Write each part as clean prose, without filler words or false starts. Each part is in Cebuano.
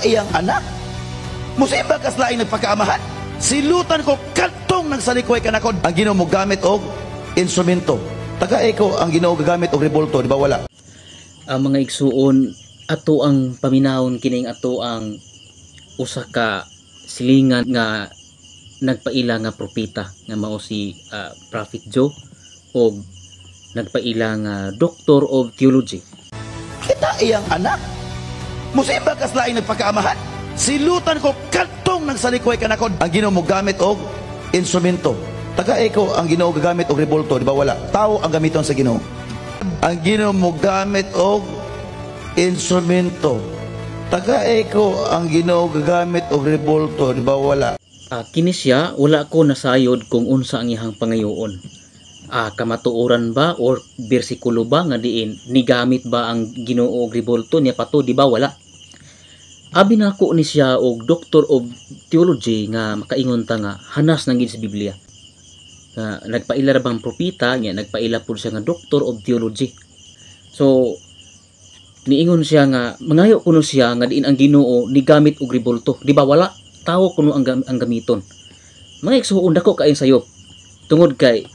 Kita iyang anak. Musimba kas laing nagpakaamahan. Silutan ko kadtong nagsalikway kanako. Ang Ginoo mo gamit og instrumento. Taga ko ang Ginoo gagamit og rebulto, di ba wala? Ang mga igsuon, ato ang paminawon kining ato ang usa ka silingan nga nagpaila nga propeta nga mao si Prophet Joe og nagpaila nga Doctor of Theology. Kita iyang anak. Musimba kas laing nagpakaamahan. Silutan ko kadtong nagsalikway kanako. Ang Ginoo mo gamit og instrumento. Taga ko ang Ginoo gagamit og rebulto, di ba wala? Tao ang gamiton sa Ginoo. Ang Ginoo mo gamit og instrumento. Taga ko ang Ginoo gagamit og rebulto, di ba wala? Kini siya, wala ko nasayod kung unsa ang iyang pangayoon. Kamatuoran ba or bersikulo ba nga diin nigamit ba ang Ginoo og rebulto niya pato, di ba wala? Abi nako ni siya og Doctor of Theology nga makaingon ta nga hanas nang gid sa Biblia. Nga nagpaila ra bang propeta nya nagpaila pud siya nga Doctor of Theology. So niingon siya nga mangayo kuno siya nga diin ang Ginoo nigamit og rebulto. Di ba wala? Tawo kuno ang gamiton. Mga igsuon, dako kaayong sayop. Tungod kay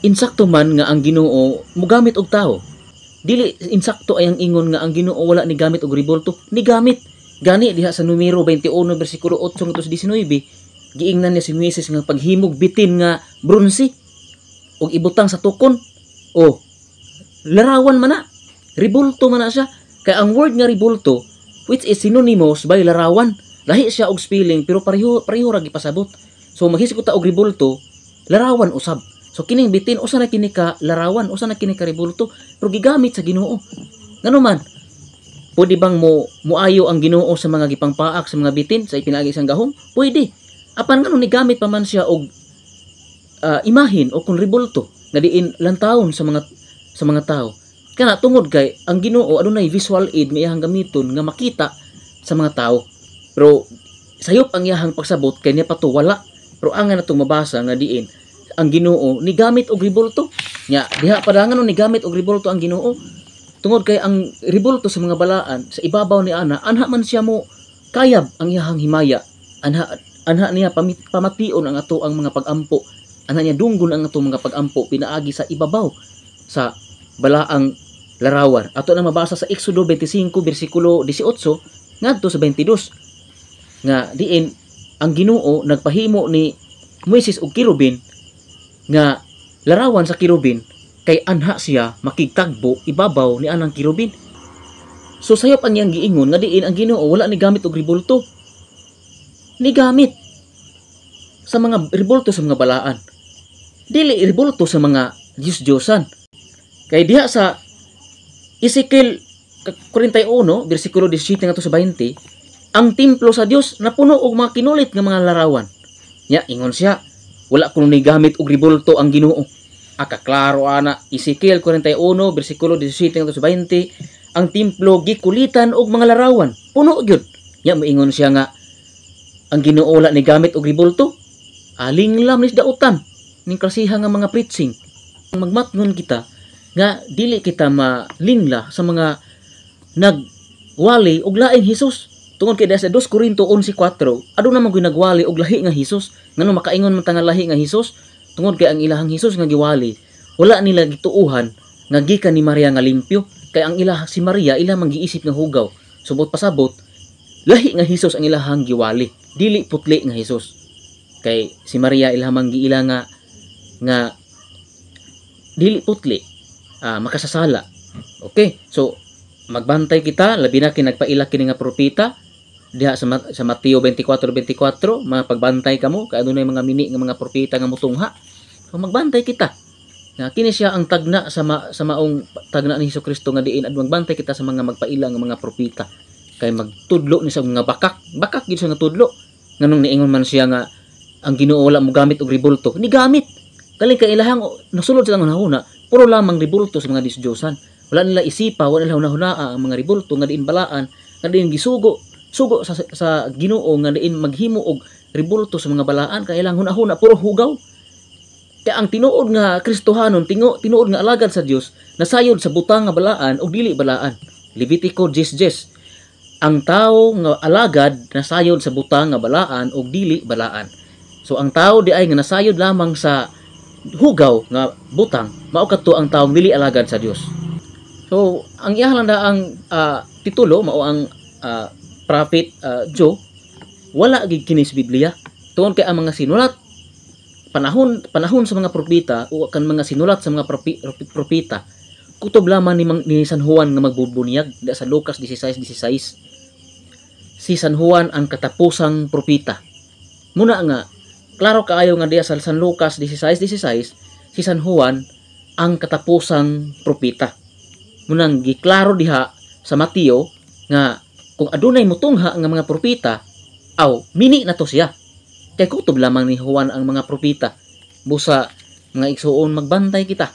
insakto man nga ang Ginoo mogamit og tawo. Dili insakto ay ang ingon nga ang Ginoo wala ni gamit og rebulto, nigamit. Gani diha sa Numero 21 bersikulo 8 ngadto sa 19, giingnan niya si Moises nga paghimog bitin nga bronse ug ibutang sa tukon. O larawan man na, rebulto man na siya. Kay ang word nga rebulto, which is synonymous by larawan, lahi siya og spelling pero pareho pareho ra gipasabot. So maghisgot ta og rebulto, larawan usab. So kining bitin, usa na kini ka larawan, usa na kini ka rebulto, pero gigamit sa Ginoo. Ngano man, pwede bang mo muayo ang Ginoo sa mga gipangpaak sa mga bitin sa ipinagi sang gahom? Pwede. Apan ngano nigamit pa man siya og imahin o kung rebulto nga diin lantawon sa mga tao? Kana tungod kay ang Ginoo adunay visual aid nga iyang gamiton nga makita sa mga tao. Pero sayop ang iyang pagsabot kay niya pato wala. Pero ang nga natong mabasa nga diin ang Ginoo nigamit og rebulto. Nya diha pa ngano nigamit og rebulto ang Ginoo? Tungod kay ang rebulto sa mga balaan sa ibabaw ni ana, anha man siya mo kayab ang iyahang himaya. Anha anha niya pamation ang ato ang mga pagampo. Anha niya dunggon ang ato mga pagampo pinaagi sa ibabaw sa balaang larawan. Ato na mabasa sa Exodo 25 bersikulo 18 ngadto sa 22 nga diin ang Ginoo nagpahimo ni Moises og kerubin nga larawan sa kerubin kay anha siya makigtagbo ibabaw ni anang kerubin. So sayop ang iyang giingon nga diin ang Ginoo wala ni gamit og rebulto. Ni gamit sa mga rebulto sa mga balaan. Dili rebulto sa mga Diyos-Diyosan. Kay diha sa Ezekiel 41 bersikulo 17 ngadto sa 20, ang templo sa Dios napuno og mga kinulit nga mga larawan. Nya ingon siya, wala kuno ni gamit og rebulto ang Ginoo. Aka klaro ana, Ezekiel 41 bersikulo 17 ngadto sa 20, ang templo gikulitan og mga larawan, puno gyud. Nya moingon siya nga ang Ginoo wala ni gamit og rebulto. Aling lam ni dautan ning klasiha nga mga preaching. Magmatngon kita nga dili kita malingla sa mga nagwali og laing Hesus. Tungod kay sa 2 Corinto 11:4, aduna man gyud nagwali og lahi nga Hesus. Ngano makaingon man ta nga lahi nga Hesus? Tungod kay ang ilahang Hesus nga giwali, wala nila gituohan nga gikan ni Maria nga limpyo. Kay ang ilaha si Maria ila man giisip nga hugaw. Subot pasabot, lahi nga Hesus ang ilahang giwali, dili putli nga Hesus. Kay si Maria ilaha man giila nga nga dili putli, makasasala. Okay, so magbantay kita, labi na kay nagpaila kini nga propeta diha sa Mateo 24:24, mga pagbantay kamo kay adunay mga mini nga mga propeta nga mutungha. So magbantay kita. Nga kini siya ang tagna sa maong tagna ni Hesukristo nga diin at magbantay kita sa mga magpaila nga mga propeta. Kay magtudlo ni sa mga bakak, bakak gid siya nga tudlo. Nganong niingon man siya nga ang Ginoo wala mo gamit og rebulto, ni gamit. Kaling kay ilahang nasulod sa hunahuna, puro lamang rebulto sa mga Diyos-Diyosan. Wala nila isipa, wala nila hunahunaa ang mga rebulto nga diin balaan, nga diin gisugo, sugo sa Ginoo nga diin maghimo og rebulto sa mga balaan kay ilang hunahuna puro hugaw. Kaya ang tinuod nga Kristohanon, tinuod nga alagad sa Dios, nasayod sa butang nga balaan og dili balaan. Levitico 10:10. Ang tao nga alagad nasayod sa butang nga balaan og dili balaan. So ang tao di ay nga nasayod lamang sa hugaw nga butang, mao kadto ang taong dili alagad sa Dios. So ang iya lang na ang titulo mao ang Prophet Joe, wala gid kini sa Biblia. Tungod kay ang mga sinulat panahon panahon sa mga propeta o kan mga sinulat sa mga propeta, kutob lamang ni San Juan nga magbubunyag da sa Lucas 16:16. Si San Juan ang katapusang propeta. Muna nga klaro kaayo nga diya sa San Lucas 16:16, si San Juan ang katapusang propeta. Munang giklaro diha sa Mateo nga kung adunay mutungha nga mga propeta, aw mini na to siya. Kay kutob lamang ni Juan ang mga propeta. Busa, mga igsuon, magbantay kita.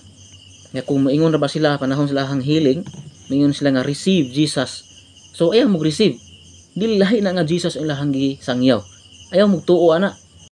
Nga kung moingon ra ba sila panahon sila hang healing, moingon sila nga receive Jesus. So ayaw mo receive. Dili lahi na nga Jesus ang ilahang gisangyaw. Ayaw mo tuo ana.